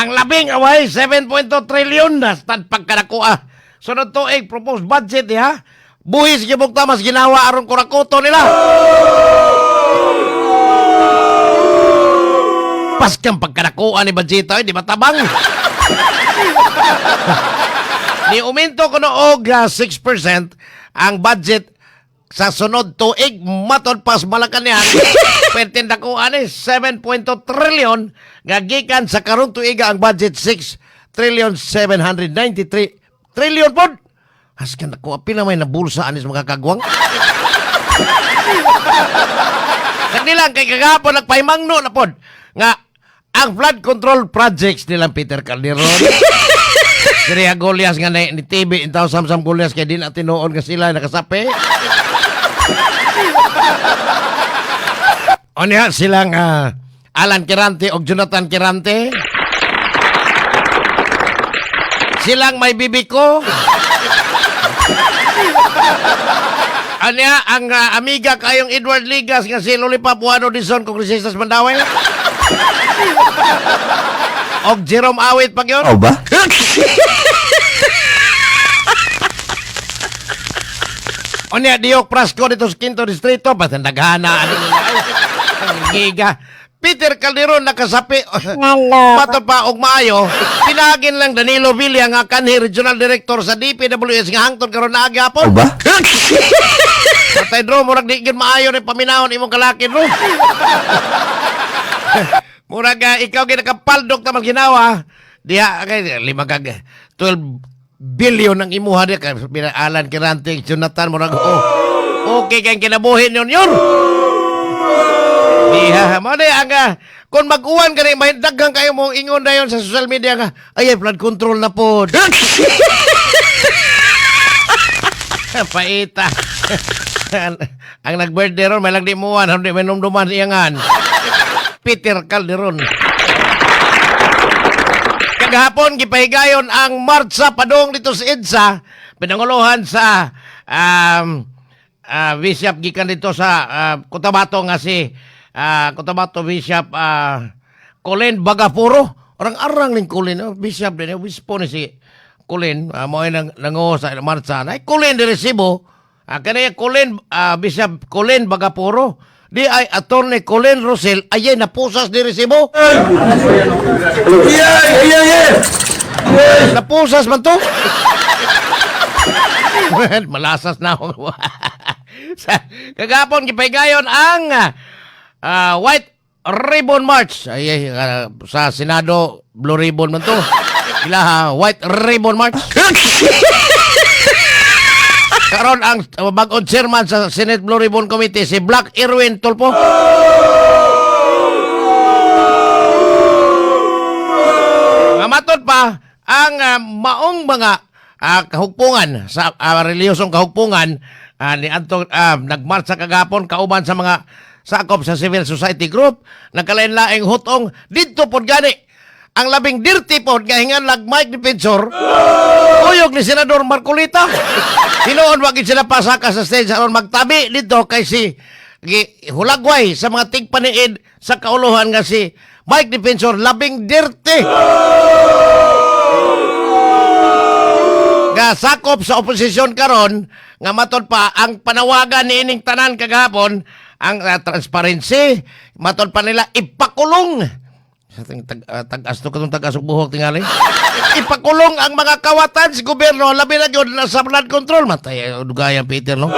Ang labing away 7.2 trillion na stad pagkanakuha. Sunod tuig proposed budget diha. Buhis gibok mas ginawa aron kurakoto nila. Paskang pagkanakuha ni budget ay di matabang. Ni uminto kuno og 6% ang budget sa sunod tuig matod pas Malacañang. Pwede nakuha ni 7.2 trillion nga gikan sa karong tuiga ang budget 6 trillion 793 trillion pod. Askan nakuha pila may nabulsa anis mga kagwang. Sagdi lang kay kagahapon nagpahimangno na pod nga ang flood control projects nilang Peter Calderon. Siria Golias nga ni TV intaw Samsam Golias kay di na tinuon nga sila nakasapi. Onya silang Alan Quirante og Jonathan Quirante. Silang may bibiko. Anya ang amiga kayong Edward Ligas nga si Lollipop Juano Dizon, kongresista sa Mandaue. Og Jerome Awit pag yun. Oh ba? Onya Diok Prasco dito sa Quinto Distrito, basta naghana ano nila. Ay, ang giga. Peter Calderon nakasapi. Pato pa og maayo. Pinagin lang Danilo Villa nga kanhi regional director sa DPWS nga hangtod karon naa gyapon. Oh ba? Patay dro, murag di gyud maayo ni paminahon imong kalaki dro. Murag ikaw gyud nakapaldok ta ginawa. Diha kay lima kag 12 billion ang imuha diha kay Alan Quirante, Jonathan, murag oh. Okay kay kinabuhi yun yun. Diha mo ni ang kung mag-uwan kani may daghan kayo mo ingon dayon sa social media nga ay flood control na pod. Paita. Ang nag-birthday ron, may lang di muwan, hindi may numduman iyangan. Peter Calderon. Kagahapon, gipahigayon ang marcha padung dito sa EDSA, pinanguluhan sa Bishop gikan dito sa Cotabato nga si Cotabato Bishop Colin Bagaforo. Arang-arang ning Colin, oh, Bishop din, obispo ni si Colin, mo ay nang nango sa marcha. Ay Colin de Resibo, kanaya Colin, Bishop Colin Bagaforo. Di ay Attorney Colin Rosel, ayay napusas di Resibo. Napusas man to. Malasas na ako. Sa, kagapon, gipahigayon ang White Ribbon March. Ay, ay, sa Senado, Blue Ribbon man to. Ilaha, White Ribbon March. Karon ang bagong chairman sa Senate Blue Ribbon Committee, si Black Erwin Tulfo. Nga matod pa ang maong mga kahugpungan sa reliyosong kahugpungan ni Anto nagmarcha kagapon kauban sa mga sakop sa civil society group nagkalain-laing hutong didto pod gani ang labing dirty pod nga hingan lag Mike Defensor, kuyog ni Senador Marcoleta. Hinuon wa gid sila pasaka sa stage aron magtabi dito kay si hulagway sa mga tigpaniid sa kauluhan nga si Mike Defensor labing dirty nga sakop sa oposisyon karon. Nga matod pa ang panawagan ni ining tanan kagahapon ang transparency, matod pa nila ipakulong sa ting tag, tag-as to katong tag-as og buhok tingali, ipakulong ang mga kawatan sa gobyerno, labi na gyud na sa flood control. Matay dugayang Peter, no.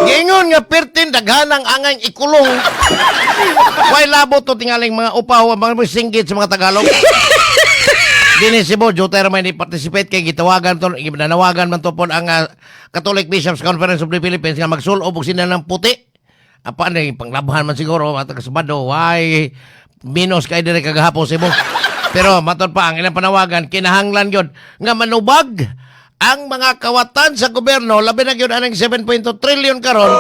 Giingon nga pertin daghanang angay ikulong. Way labo to tingaling mga upaw, mga singgit sa mga Tagalog. Dini Cebu, Jutay may ni participate kay gitawagan to, ginanawagan man to pod ang Catholic Bishops Conference of the Philippines nga magsulob og sila ng puti. Apa ni panglabhan man siguro at kasabado, why minus kay dire kagahapon Cebu. Pero matod pa ang ilang panawagan, kinahanglan gyud nga manubag ang mga kawatan sa gobyerno, labi na gyud anang 7.2 trillion karon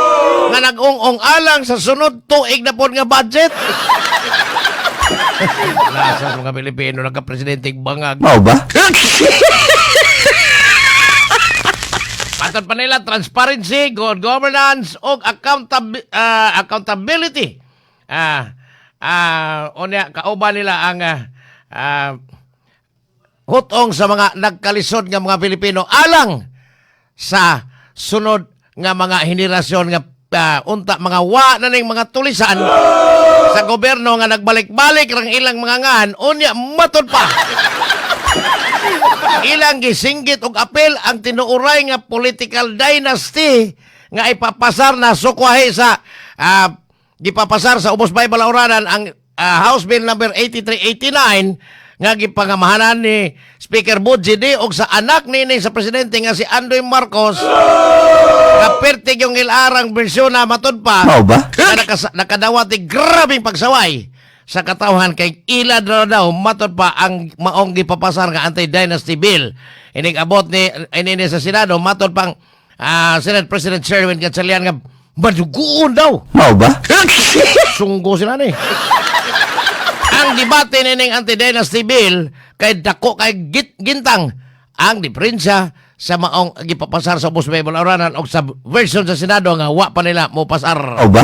nga nag-ung-ong alang sa sunod tuig na pod nga budget. Nasa mga Pilipino nagka-presidente bangag. Mao ba? Matod pa nila, transparency, good governance, o accountability. Unya kauban nila ang hutong sa mga nagkalisod nga mga Pilipino alang sa sunod nga mga henerasyon nga unta mga wa na ning mga tulisan sa gobyerno nga nagbalik-balik rang ilang mga ngan. Unya matud pa, ilang gisinggit og apel ang tinuoray nga political dynasty nga ipapasar na sukwahi sa gipapasar sa Ubos Bay Balauranan ang House Bill number 8389 nga gipangamahanan ni Speaker Bojie Dy og sa anak nini sa presidente nga si Andoy Marcos, nga pertig yung ilarang bersyon na matud pa Mao ba? nga nakadawat ni grabing pagsaway sa katawhan kay ila daw daw matud pa ang maong gipapasar nga anti-dynasty bill. Inig abot ni ini sa Senado, matud pang Senate President Sherwin Gatchalian nga maduguon daw. Mao ba? Sunggo sila ni. Ang debate nining anti-dynasty bill kay dako kay gintang ang diferensya sa maong gipapasar sa Ubos Bible Aranan og sa version sa Senado nga wa pa nila mo pasar. Mao ba?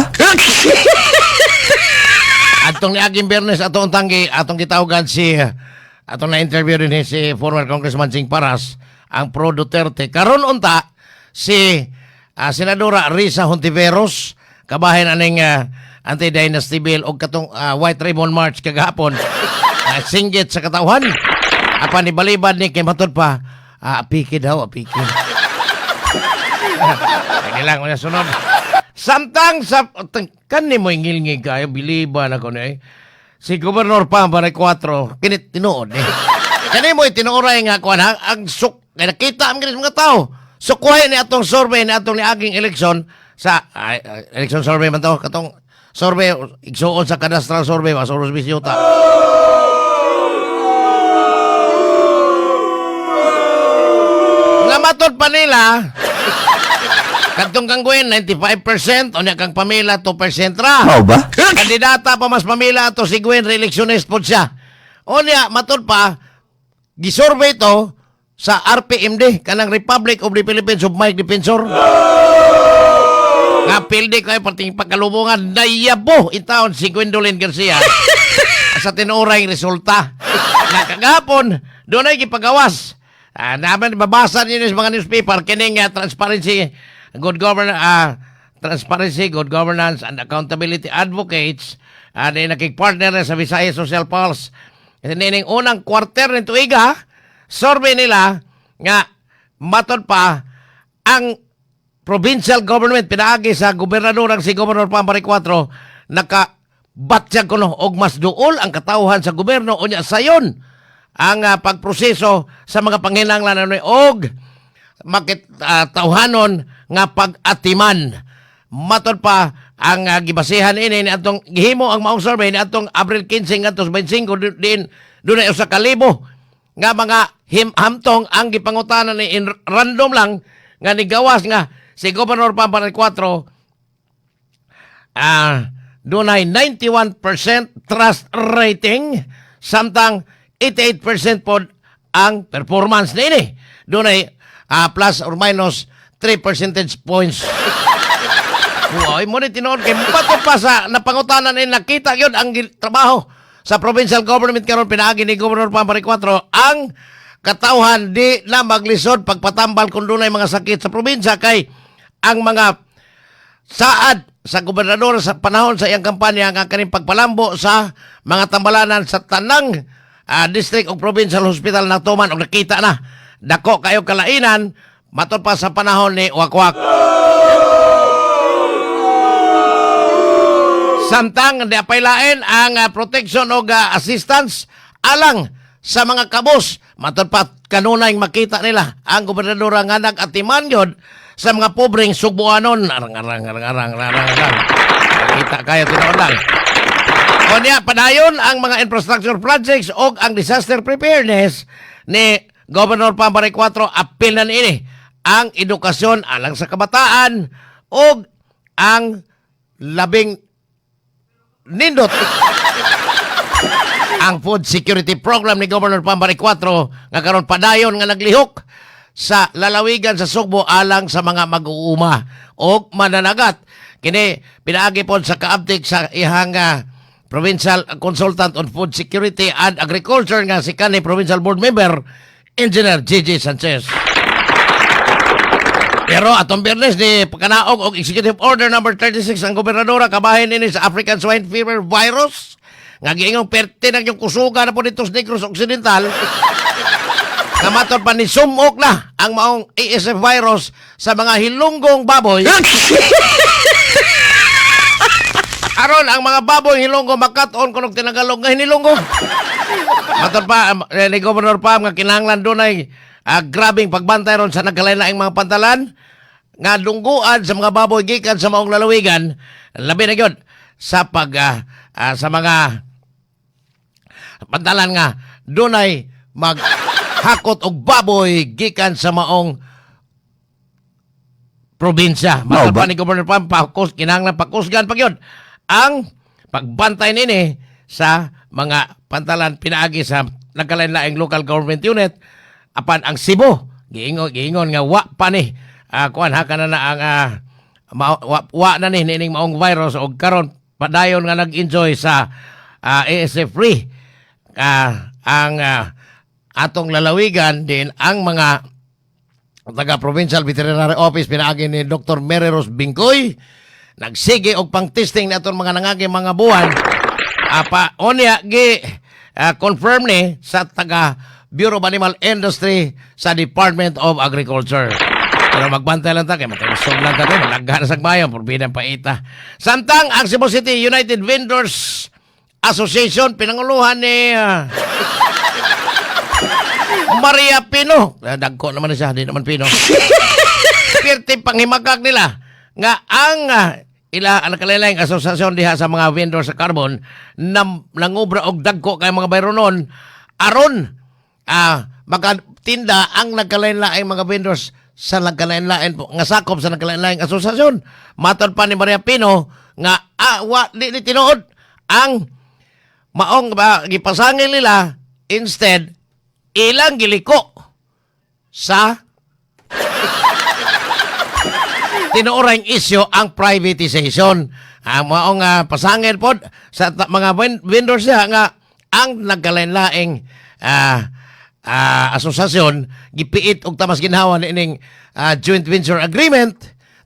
Atong niaging Biyernes, atong tanggi atong gitawagan si atong na-interview din si former Congressman Ching Paras, ang pro Duterte. Karon unta si Senadora Risa Hontiveros kabahin aning anti-dynasty bill og katong White Ribbon March kagahapon, singgit sa katawhan apan ni balibad ni kay matud pa apiki daw, apiki. Sige lang, una sunod. Samtang sa kani mo ngilngig kayo, biliban ako ni eh. Si Gobernador Pam 4, kinit tinuod eh. Kani mo tinuoray nga kuan ha, ang suk kay nakita ang kini sa mga tao. Sukwahi ni atong survey ni atong niaging election sa ay, ay, election survey man to, katong survey igsuon sa cadastral survey ba sa Oros Bisyuta. Nga matod pa nila kadtong kang Gwen 95%, unya kang Pamela 2% ra. Mao ba? Kandidata pa mas Pamela ato si Gwen, re-electionist po siya. Unya matod pa gisurvey to sa RPMD, kanang Republic of the Philippines of Mike Defensor. Nga pildi ko ay parting pagkalubungan nayabo in taon si Gwendolyn Garcia sa tinuoray resulta. Na kagahapon, doon ay gipagawas. Naman babasa ninyo sa mga newspaper kining transparency, good governance and accountability advocates ni nakig-partner na sa Visayas Social Pulse. Nining unang quarter ng tuiga, survey nila nga matod pa ang provincial government pinaagi sa gobernador ang si Governor Pambari 4 naka batsyag kuno og mas duol ang katawhan sa gobyerno, unya sayon ang pagproseso sa mga panginahanglan ano og makit tawhanon nga pag-atiman. Matod pa ang gibasihan ini ni atong gihimo ang maong survey ni atong Abril 15 ngadto sa 25, din dunay 1,000 nga mga hamtong ang gipangutana ni in random lang nga nigawas nga si Governor Pamparan 4 dunay 91% trust rating samtang 88% pod ang performance niini. Dunay plus or minus 3 percentage points. Wow, mo ni tinuod kay bato pa sa napangutanan ni nakita gyud ang trabaho sa provincial government karon pinaagi ni Governor Pampari 4. Ang katawhan di na maglisod pagpatambal kung dunay mga sakit sa probinsya kay ang mga saad sa gobernador sa panahon sa iyang kampanya nga kaning pagpalambo sa mga tambalanan sa tanang district o provincial hospital na tuman og nakita na dako kayo kalainan matod pa sa panahon ni Wakwak. Samtang di apay lain ang protection og assistance alang sa mga kabos. Matod pa kanunay makita nila ang gobernador nga nag-atiman yun sa mga pobreng Sugbuanon. Arang, arang, arang, arang, arang, arang. Kita kayo tinuod lang. O niya, padayon ang mga infrastructure projects o ang disaster preparedness ni Governor Pampare 4, apil na niini ang edukasyon alang sa kabataan o ang labing nindot ang food security program ni Governor Pampare 4 nga karon padayon nga naglihok sa lalawigan sa Sugbo alang sa mga mag-uuma o mananagat. Kini pinaagi pod sa kaabtik sa ihang Provincial Consultant on Food Security and Agriculture nga si kanhi Provincial Board Member Engineer Gigi Sanchez. Pero atong Biyernes ni pagkanaog og Executive Order number 36 ang gobernadora kabahin ini sa African Swine Fever virus nga giingong perte na yung kusuga na po dito sa Negros Occidental, nga matod pa ni sumok na ang maong ASF virus sa mga hilunggong baboy. Aron ang mga baboy hilonggo makat-on kunog tinagalog nga hinilunggo. Matod pa ni Governor Pam nga kinahanglan dunay grabing pagbantay ron sa nagkalain-laing mga pantalan nga dungguan sa mga baboy gikan sa maong lalawigan, labi na gyud sa pag sa mga pantalan nga dunay maghakot og baboy gikan sa maong probinsya. Mao Matod ba? pa ni Governor Pam, pakus, kinahanglan pakusgan pa gyud ang pagbantay nini sa mga pantalan pinaagi sa nagkalain-laing local government unit. Apan ang Cebu giingon giingon nga wa pa ni kuan haka na na ang wa na ni nining maong virus og karon padayon nga nag-enjoy sa ASF free ang atong lalawigan din. Ang mga taga Provincial Veterinary Office pinaagi ni Dr. Mary Rose Bingkoy nagsige og pang-testing ni atong mga nangagi mga buwan apa onya gi confirm ni sa taga Bureau of Animal Industry sa Department of Agriculture. Pero magbantay lang ta kay matay lang ta kay malagha na sa bayan porbidang paita. Samtang ang Cebu City United Vendors Association pinanguluhan ni Maria Pino. Dagko naman na siya, di naman Pino. Pirti panghimakak nila nga ang ila ang nakalain asosasyon diha sa mga vendor sa carbon nam, nangubra og dagko kay mga bayronon aron makatinda ang nagkalain-laing mga vendors sa nagkalain-lain po nga sakop sa nagkalain-laing asosasyon. Matod pa ni Maria Pino nga wa di, di tinuod ang maong ba, gipasangil nila, instead ilang giliko sa tinuorang isyu ang privatization. Ang maong pasangil pod sa mga vendors niya nga ang nagkalain-laing asosasyon gipiit og tamas ginhawa niining joint venture agreement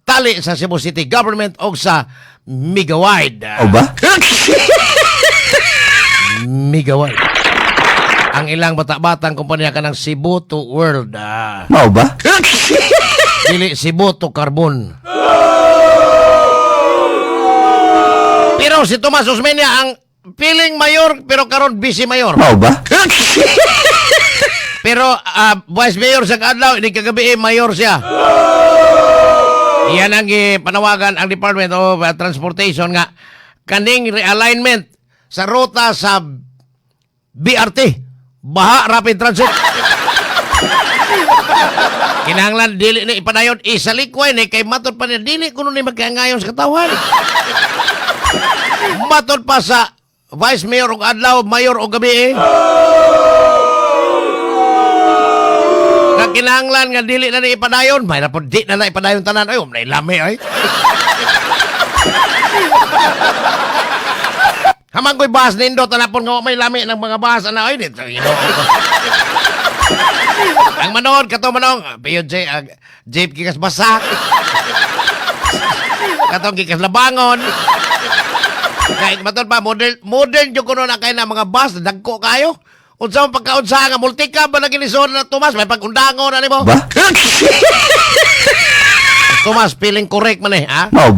tali sa Cebu City Government og sa Megawide. O ba? Megawide. Ang ilang bata-batang kumpanya kanang Cebu to World. Mao ba? Dili Cebu to Carbon. Pero si Tomas Osmeña ang piling mayor pero karon busy mayor. Mao ba? Pero vice mayor sa adlaw, ini kagabi eh, mayor siya. Yan ang panawagan ang Department of Transportation nga kaning realignment sa ruta sa BRT, Baha Rapid Transit. Kinahanglan dili ni ipadayon, isalikway ni kay matod pa niya dili kuno ni magkaangayon sa katawhan. Matod pa sa vice mayor og adlaw, mayor og gabi eh. Nga kinahanglan nga dili na ni ipadayon, may na po di na na ipadayon tanan. Ay, umlay lami ay. Hamang ko'y bahas nindot, tanapon nga wa may lami ng mga bahas ana ay dito. Ginoo ko. Ang manood kato manong piyo J jeep gikas basak. Katong gikas labangon. Kahit matod pa modern modern jud kuno na kay na mga bus dagko kayo. Unsa man pagkaunsa nga multicab ba lagi ni na Tomas may pag-undangon na nimo. Ba? Tomas feeling correct man eh, ha? Mao